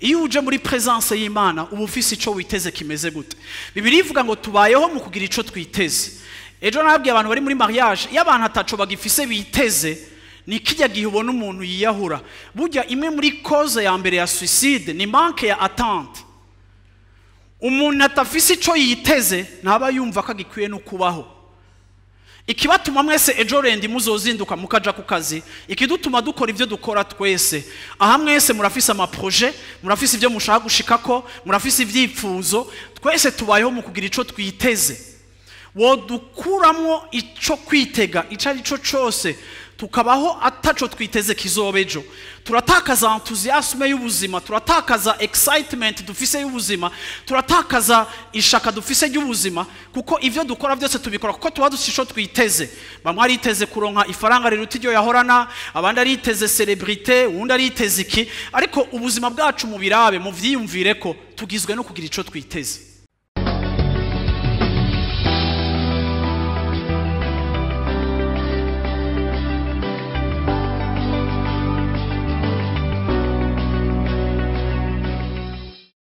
Iyo uje muri présence y'Imana, uba ufise ico witeze kimeze gute? Bibiliya ivuga ngo tubayeho mu kugira ico twiteze. Ejo nababwiye abantu bari muri mariage, iyo abantu ataco bagifise biteze, ni kijya gihe ubona umuntu yiyahura. Burya imwe muri cause ya mbere ya suicide ni manque ya attente. Umuntu atafise ico yiteze ntaba yumva ko agikwiye no kubaho. Ikibatuma mwese ejo rendi muzozinduka mukaja ku kazi, ikidutuma dukora ivyo dukora twese aha, mwese murafise ama projets, murafise ivyo mushaka gushikako, murafise ivyipfuzo. Twese tubayeho mu kugira ico twiteze. Wodukuramwo ico kwitega ico ari cyo cose, tukabaho ataco twiteze kizoba ejo, turatakaza enthousiasme y'ubuzima, turatakaza excitement dufise y'ubuzima, turatakaza ishaka dufise ry'ubuzima, kuko ivyo dukora byose tubikora kuko tuba dufise ico twiteze. Bamwe ariteze kuronka ifaranga riruta iryo yahorana, abandi ariteze célébrité, uwundi ariteze iki. Ariko ubuzima bwacu, mu birabe, mu vyiyumvire ko tugizwe no kugira ico twiteze.